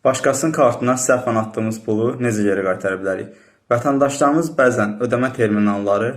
Başqasının kartına səhvən atdığımız pulu necə geri qaytara bilərik? Vətəndaşlarımız bəzən ödəmə terminalları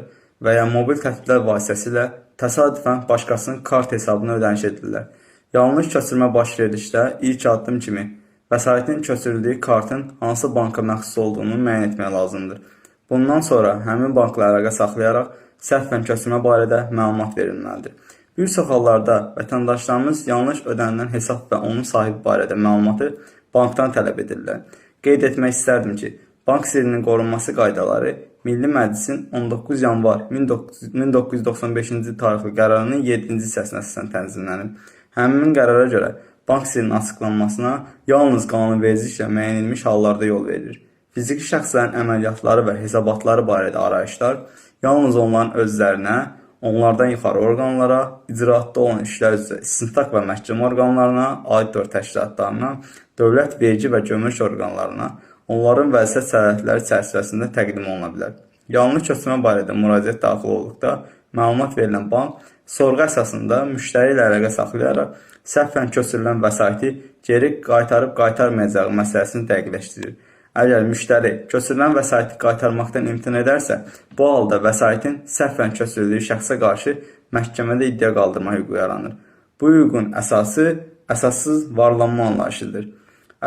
və ya mobil tətbiqlər vasitəsilə təsadüfən başqasının kart hesabına ödəniş edirlər. Yanlış köçürmə baş verdikdə ilk addım kimi vəsaitin köçürüldüyü kartın hansı banka məxsus olduğunu müəyyən etmək lazımdır. Bundan sonra həmin bankla əlaqə saxlayaraq səhvən köçürmə barədə məlumat verilməlidir. Bir çox hallarda vətəndaşlarımız yanlış ödənilən hesab və onun sahibi barədə məlumatı bankdan tələb edirlər. Qeyd etmək istərdim ki, bank sirrinin qorunması qaydaları Milli Məclisin 19 yanvar 1995-ci il tarixli qərarının 7-ci hissəsinə əsasən tənzimlənib. Həmin qərara görə bank sirrinin açıqlanmasına yalnız qanunvericiliklə müəyyən edilmiş hallarda yol verilir. Fiziki şəxslərin əməliyyatları və hesabatları barədə arayışlar yalnız onların özlərinə, onlardan yuxarı orqanlara, icraatda olan işlər üzrə istintaq və məhkəmə orqanlarına, auditor təşkilatlarına, dövlət vergi və gömrük orqanlarına, onların vəzifə səlahiyyətləri çərçivəsində təqdim oluna bilər. Yanlış köçürmə barədə müraciət daxil olduqda məlumat verilən bank sorğu əsasında müştəri ilə əlaqə saxlayaraq səhvən köçürülən vəsaiti geri qaytarıb qaytarmayacağı məsələsini dəqiqləşdirir. Əgər müştəri köçürülən vəsaiti qaytarmaqdan imtina edərsə, bu halda vəsaitin səhvən köçürüldüyü şəxsə qarşı məhkəmədə iddia qaldırma hüququ yaranır. Bu hüququn əsası əsassız varlanma anlayışıdır.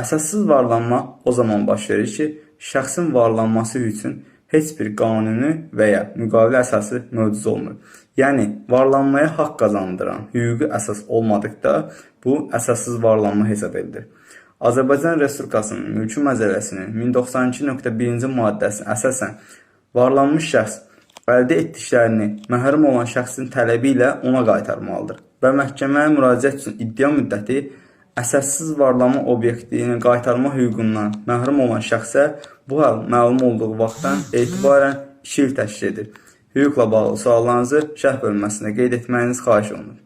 Əsassız varlanma o zaman baş verir ki, şəxsin varlanması üçün heç bir qanuni və ya müqavilə əsası mövcud olmur. Yəni varlanmaya haqq qazandıran hüquqi əsas olmadıqda bu əsassız varlanma hesab edilir. Azərbaycan Respublikasının Mülki Məcəlləsinin 1092.1-ci maddəsinə əsasən varlanmış şəxs əldə etdiklərini məhrum olan şəxsin tələbi ilə ona qaytarmalıdır və məhkəməyə müraciət üçün iddia müddəti əsassız varlanma obyektini qaytarma hüququndan məhrum olan şəxsə bu hal məlum olduğu vaxtdan etibarən 2 il təşkil edir. Hüquqla bağlı suallarınızı şərh bölməsində qeyd etməyiniz xahiş olunur.